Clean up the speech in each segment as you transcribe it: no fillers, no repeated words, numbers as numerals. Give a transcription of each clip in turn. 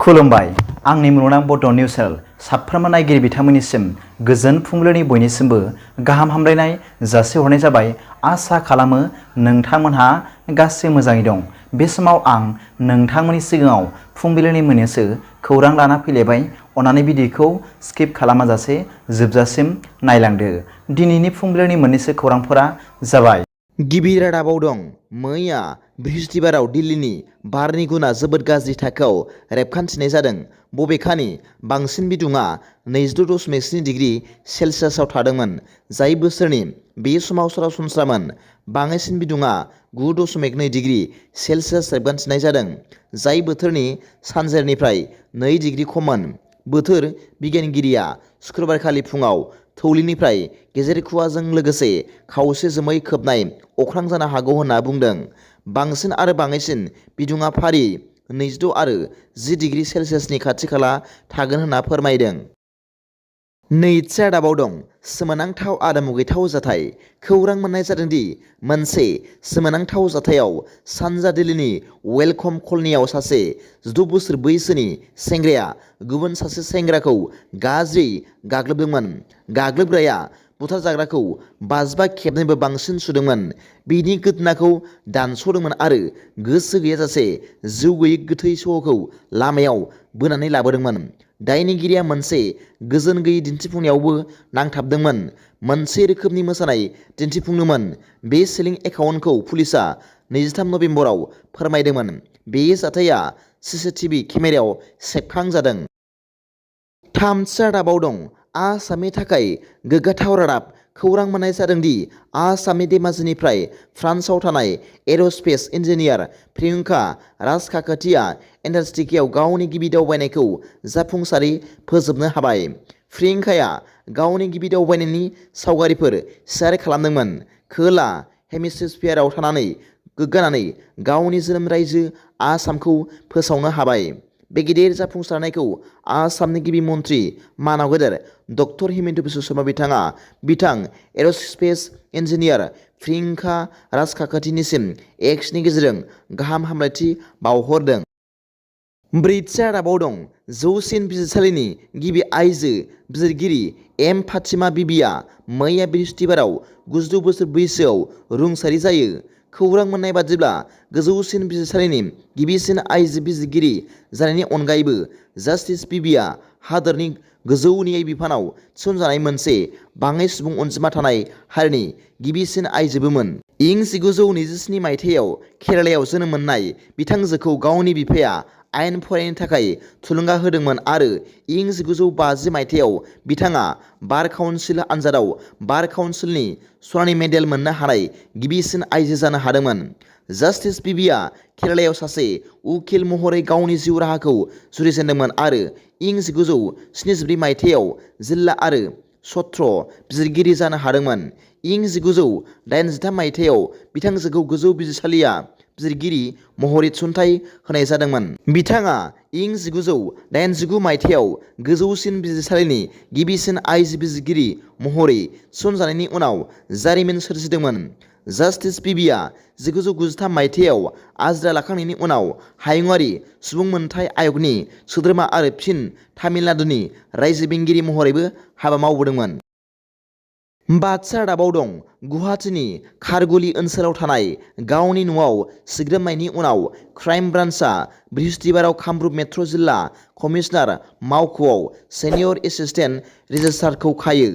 खुलुमबाय आंनि मुलुगनां बड' निउस चेनेल साफ्रोमबो नायगिरि बिथांमोननिसिम गोजोन फुंबिलिनि बयनिसिमबो गाहाम हामलायनाय जासिहरनाय जाबाय। आसा खालामो नोंथांमोनहा गासै मोजाङै दं। बे समाव आं नोंथांमोननि सिगाङाव फुंबिलिनि मोननैसो खौरां लाना फैलायबाय। अन्नानै भिडिअखौ स्किप खालामाजासे जोबजासिम नायलांदो। दिनैनि फुंबिलिनि मोननैसो खौरांफोरा जाबाय। गिबि रादाबाव दं। मैया बृहस्पतिबाराव दिल्लीनि बारनि गुना जोबोद गाज्रि थाखोआव रेबखान्थिनाय जादों। बबेखानि बांसिन बिदुङा 22.7 डिग्री सेलसियासआव थादोंमोन, जाय बोसोरनि बे समाव सरासनस्रामोन। बाङाइसिन बिदुङा 9.2 डिग्री सेलसियास रेबगान्थिनाय जादों, जाय बोथोरनि सानजेरनिफ्राय 2 डिग्री खममोन। बोथोर बिगियानगिरिया सुक्रुबारखालि फुङाव थौलिनिफ्राय गेजेर खुवाजों लोगोसे खावसे जोमै खोबनाय अख्रां जानो हागौ होनना बुंदों। बांसिन आरो बाङाइसिन बिदुङा फारियै 26 आरो 10 डिग्री सेलसियासनि खाथि-खाला थागोन होनना फोरमायदों। नैथि रादाबाव दं। सोमोनांथाव आरो मुगैथाव जाथाय। खौरां मोननाय जादों दि मोनसे सोमोनांथाव जाथायाव सानजा दिल्लीनि वेलकम कलनीआव सासे 16 बोसोर बैसोनि सेंग्राया गुबुन सासे सेंग्राखौ गाज्रियै गाग्लोबदोंमोन। गाग्लोबग्राया बुथारजाग्राखौ 55 खेबनिबो बांसिन सुदोंमोन। बिनि गोदोनाखौ दानस'दोंमोन आरो गोसो गैयाजासे जिउ गैयै गोथै सह'खौ लामायाव बोनानै लाबोदोंमोन। दायनिगिरिया मोनसे गोजोन गैयै दिन्थिफुंनायावबो नांथाबदोंमोन। मोनसे रोखोमनि मोसानाय दिन्थिफुंदोंमोन। बे सिलिं एकाउन्टखौ पुलिसआ 23 नबेम्बराव फोरमायदोंमोन। बे जाथाया सीसीटीवी केमेरायाव सेबखांजादों। थामथि रादाबाव दं। आसामनि थाखाय गोग्गाथाव रादाब। खौरां मोननाय जादों दि आसामनि धेमाजिनिफ्राय फ्रान्सआव थानाय एर'स्पेस इन्जिनियार प्रियंका राजखाखाथिया एन्टार्कटिकायाव गावनि गिबि दावबायनायखौ जाफुंसारै फोजोबनो हाबाय। प्रियंकाया गावनि गिबि दावबायनायनि सावगारिफोर शेयार खालामदोंमोन। खोला हेमिस्फियाराव थानानै गोग्गानानै गावनि जोनोम रायजो आसामखौ फोसावनो हाबाय। बे गिदिर जाफुंसारनायखौ आसामनि गिबि मन्त्रि मानाव गेदेर डक्टर हिमन्त बिश्व शर्मा बिथाङा बिथां एर'स्पेस इन्जिनियार प्रियंका राजखाखाथिनिसिम एक्सनि गेजेरजों गाहाम हामलायथि बावहरदों। ब्रैथि रादाबाव दं। जौसिन बिजिरसालिनि गिबि आइजो बिजिरगिरि एम फातिमा बिबिआ मैया बृहस्पतिबाराव 96 बोसोर बैसोआव रुंसारि जायो। खौरां मोननाय बादिब्ला गोजौसिन बिजिरसालिनि गिबिसिन आइजो बिजिरगिरि जानायनि अनगायैबो जास्टिस बिबिआ हादोरनि गोजौ न्याय बिफानाव थिसनजानाय मोनसे बाङाइ सुबुं अनजिमा थानाय हारिनि गिबिसिन आइजोबोमोन। इं 1927 मायथाइयाव केरालायाव जोनोम मोननाय बिथांजोखौ गावनि बिफाया आयेन फरायनो थाखाय थुलुंगा होदोंमोन आरो इं 1950 मायथाइयाव बिथाङा बार काउन्सिल आनजादाव बार काउन्सिलनि सनानि मेडेल मोननो हानाय गिबिसिन आइजो जानो हादोंमोन। जास्टिस बिबिआ केरालायाव सासे उकिल महरै गावनि जिउ राहाखौ जुरिजेनदोंमोन आरो इं 1974 मायथाइयाव जिल्ला आरो सत्र बिजिरगिरि जानो हादोंमोन। इं 1983 मायथाइयाव बिथांजोखौ गोजौ बिजिरसालिया बिजिरगिरि महरै थिसनथाइ होनाय जादोंमोन। बिथाङा इं 1989 मायथाइयाव गोजौसिन बिजिरसालिनि गिबिसिन आइजो बिजिरगिरि महरै थिसनजानायनि उनाव जारिमिन सोरजिदोंमोन। जास्टिस बिबिआ 1993 मायथाइयाव आजिरा लाखांनायनि उनाव हायुङारि सुबुं मोनथाय आय'गनि सोद्रोमा आरो फिन तामिलनाडुनि रायजो बेंगिरि महरैबो हाबा मावबोदोंमोन। बाथि रादाबाव दं। गुवाहाटीनि खारगुली ओनसोलाव थानाय गावनि न'आव सिग्रोमनायनि उनाव क्राइम ब्रान्चआ बृहस्पतिबाराव कामरुप मेट्र' जिल्ला कमिशनार मावख'आव सिनियर एसिस्टेन्ट रेजिस्ट्रारखौ खायो।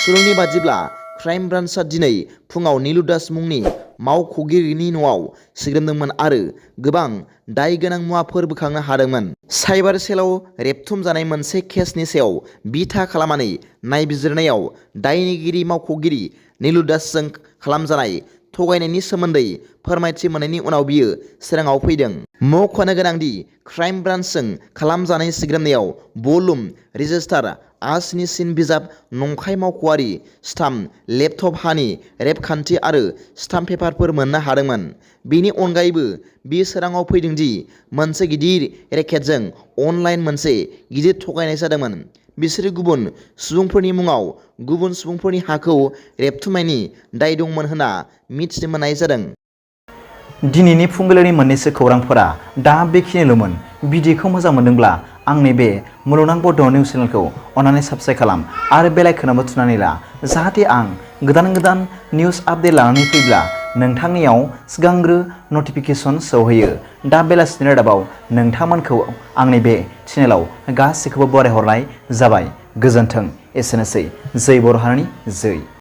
सुलुंनि बादिब्ला क्राइम ब्रान्चआ दिनै फुङाव नीलु दास मुंनि मावख'गिरिनि न'आव सिग्रोमदोंमोन आरो गोबां दाय गोनां मुवाफोर बोखांनो हादोंमोन। साइबार सेलआव रेबथुमजानाय मोनसे केसनि सायाव बिथा खालामनानै नायबिजिरनायाव दायनिगिरि मावख'गिरि नीलु दासजों खालामजानाय थगायनायनि सोमोन्दै फोरमायथि मोननायनि उनाव बियो सोराङाव फैदों। मख'नो गोनांदि क्राइम ब्रान्चजों खालामजानाय सिग्रोमनायाव भलुम रेजिस्टार, A7 सिन बिजाब, नंखाय मावख'आरि स्टाम्प, लेपटप, हानि रेबगान्थि आरो स्टाम्प पेपारफोर मोननो हादोंमोन। बेनि अनगायैबो बियो सोराङाव फैदों दि मोनसे गिदिर रेकेटजों अनलाइन मोनसे गिदिर थगायनाय जादोंमोन। बिसोरो गुबुन सुबुंफोरनि मुङाव गुबुन सुबुंफोरनि हाखौ रेबथुमनायनि दाय दंमोन होनना मिथिनो मोननाय जादों। दिनैनि फुंबिलिनि मोननैसो खौरांफोरा दा बेखिनिल'मोन। भिडिअखौ मोजां मोनदोंब्ला आंनि बे मुलुगनां बड' निउस चेनेलखौ अन्नानै साबस्क्राइब खालाम आरो बेल आइकनआवबो थुनानै ला, जाहाथे आं गोदान निउस आपडेट लानानै फैब्ला नोंथांनियाव सिगांग्रो नटिफिकेसन सौहैयो। दा बेलासिनि रादाबाव नोंथांमोनखौ आंनि बे चेनेलाव गासैखौबो बरायहरनाय जाबाय। गोजोन्थों। एसेनोसै। जै बर' हारिनि जै।